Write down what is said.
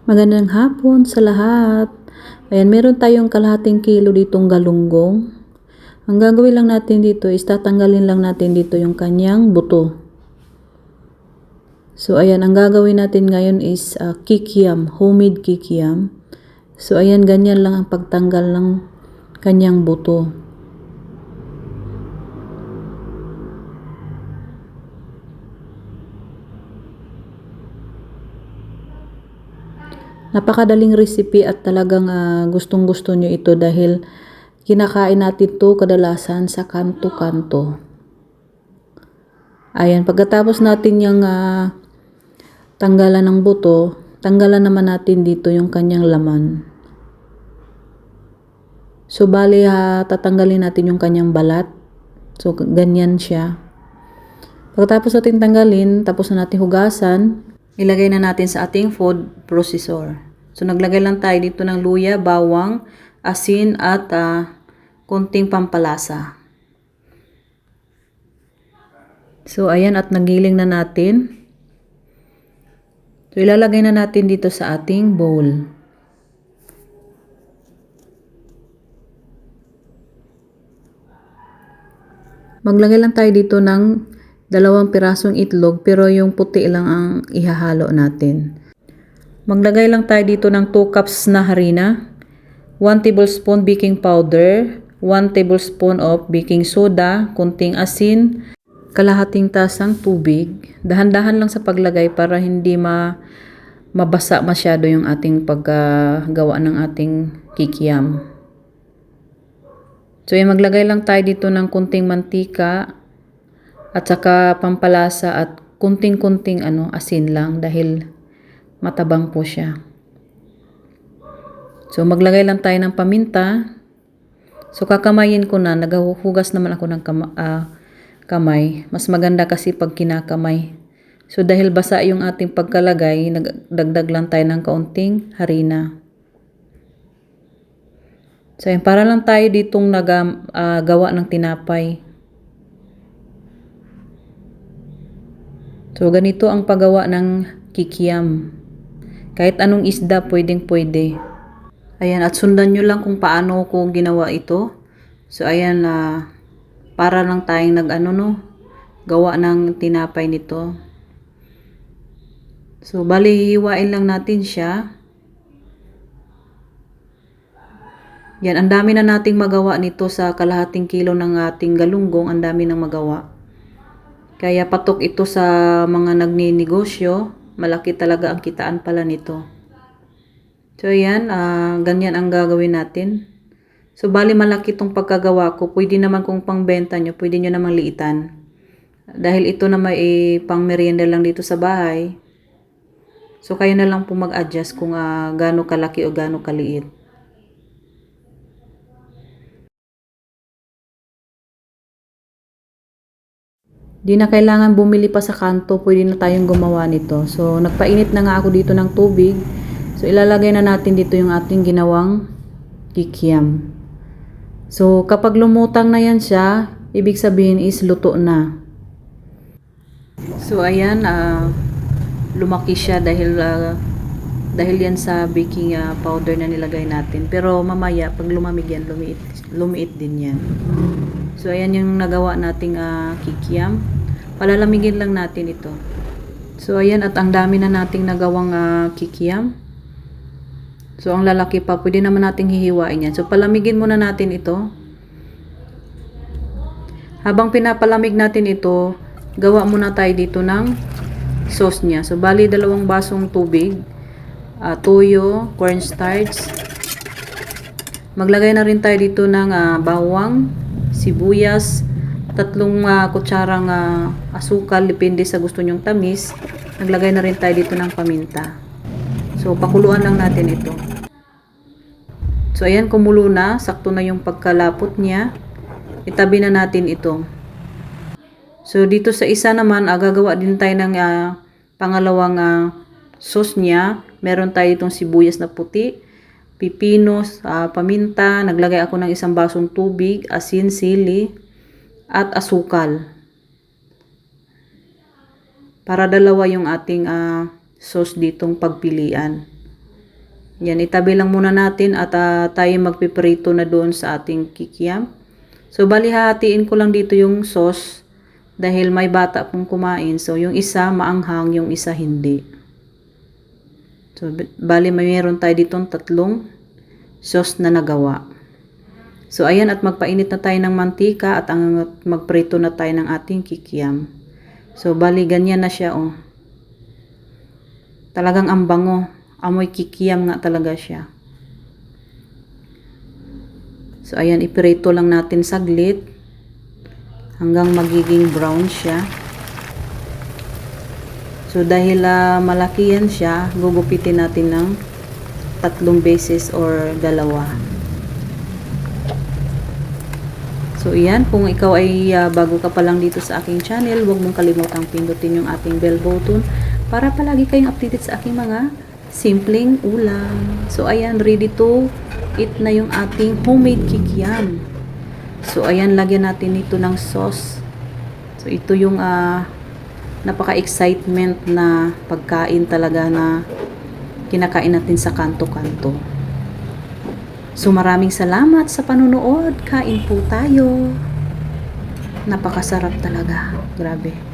Magandang hapon sa lahat. Ayan, meron tayong kalahating kilo ditong galunggong. Ang gagawin lang natin dito is tatanggalin lang natin dito yung kanyang buto. So ayan, ang gagawin natin ngayon is kikiam, homemade kikiam. So ayan, ganyan lang ang pagtanggal ng kanyang buto. Napakadaling recipe at talagang gustong-gusto nyo ito dahil kinakain natin to kadalasan sa kanto-kanto. Ayan, pagkatapos natin yung tanggalan ng buto, tanggalan naman natin dito yung kanyang laman. So bali tatanggalin natin yung kanyang balat. So ganyan siya. Pagkatapos natin tanggalin, tapos na natin hugasan, ilagay na natin sa ating food processor. So naglagay lang tayo dito ng luya, bawang, asin at konting pampalasa. So ayan, at nagiling na natin. So ilalagay na natin dito sa ating bowl. Maglagay lang tayo dito ng 2 pirasong itlog pero yung puti lang ang ihahalo natin. Maglagay lang tayo dito ng 2 cups na harina, 1 tablespoon baking powder, 1 tablespoon of baking soda, konting asin, kalahating tasang tubig. Dahan-dahan lang sa paglagay para hindi mabasa masyado yung ating paggawa ng ating kikiam. So maglagay lang tayo dito ng konting mantika at saka pampalasa at kunting-kunting asin lang dahil matabang po siya. So maglagay lang tayo ng paminta. So kakamayin ko na, naghuhugas naman ako ng kamay. Mas maganda kasi pag kinakamay. So dahil basa yung ating pagkalagay, nagdagdag lang tayo ng kaunting harina. So yan, para lang tayo ditong gawa ng tinapay. So ganito ang paggawa ng kikiam. Kahit anong isda pwedeng-pwede. Ayan, at sundan nyo lang kung paano ko ginawa ito. So ayan, para lang tayong gawa ng tinapay nito. So bali hiwain lang natin siya. Yan, ang dami na nating magawa nito sa kalahating kilo ng ating galunggong, ang dami nang magawa. Kaya patok ito sa mga nagninegosyo, malaki talaga ang kitaan pala nito. So yan, ganyan ang gagawin natin. So bali malaki itong pagkagawa ko, pwede naman kung pangbenta nyo, pwede nyo namang liitan. Dahil ito na may pang merienda lang dito sa bahay. So kayo na lang po mag-adjust kung gaano kalaki o gaano kaliit. Di na kailangan bumili pa sa kanto, pwede na tayong gumawa nito. So nagpainit na nga ako dito ng tubig. So ilalagay na natin dito yung ating ginawang kikiam. So kapag lumutang na yan siya, ibig sabihin is luto na. So ayan, lumaki siya dahil yan sa baking powder na nilagay natin. Pero mamaya pag lumamig yan, lumiit din yan. So ayan yung nagawa nating kikiam. Palalamigin lang natin ito. So ayan, at ang dami na nating nagawang kikiam. So ang lalaki pa, pwede naman nating hihiwain yan. So palamigin muna natin ito. Habang pinapalamig natin ito, gawa muna tayo dito ng sauce niya. So bali 2 basong tubig, toyo, cornstarch. Maglagay na rin tayo dito ng bawang, sibuyas, 3 kutsarang asukal, depende sa gusto nyong tamis. Naglagay na rin tayo dito ng paminta. So pakuluan lang natin ito. So ayan, kumulo na, sakto na yung pagkalapot niya. Itabi na natin ito. So dito sa isa naman, gagawa din tayo ng pangalawang sauce niya. Meron tayo itong sibuyas na puti, pipinos, paminta. Naglagay ako ng 1 basong tubig, asin, sili, at asukal. Para dalawa yung ating sauce ditong pagpilian. Yan, itabi lang muna natin at tayo magpiprito na doon sa ating kikiam. So, bali hahatiin ko lang dito yung sauce dahil may bata pong kumain. So, yung isa maanghang, yung isa hindi. So, bali mayroon tayo ditong 3 sauce na nagawa. So, ayan, at magpainit na tayo ng mantika at magprito na tayo ng ating kikiam. So, bali ganyan na siya, oh. Talagang ang bango. Amoy kikiam nga talaga siya. So, ayan, iprito lang natin saglit hanggang magiging brown siya. So, dahil malaki yan siya, gugupitin natin ng 3 beses or 2. So, iyan, kung ikaw ay bago ka pa lang dito sa aking channel, huwag mong kalimutang pindutin yung ating bell button para palagi kayong updated sa aking mga simpleng ulam. So, ayan, ready to eat na yung ating homemade kikiam. So, ayan, lagyan natin ito ng sauce. So, ito yung napaka-excitement na pagkain talaga na kinakain natin sa kanto-kanto. So, maraming salamat sa panunood. Kain po tayo. Napakasarap talaga. Grabe.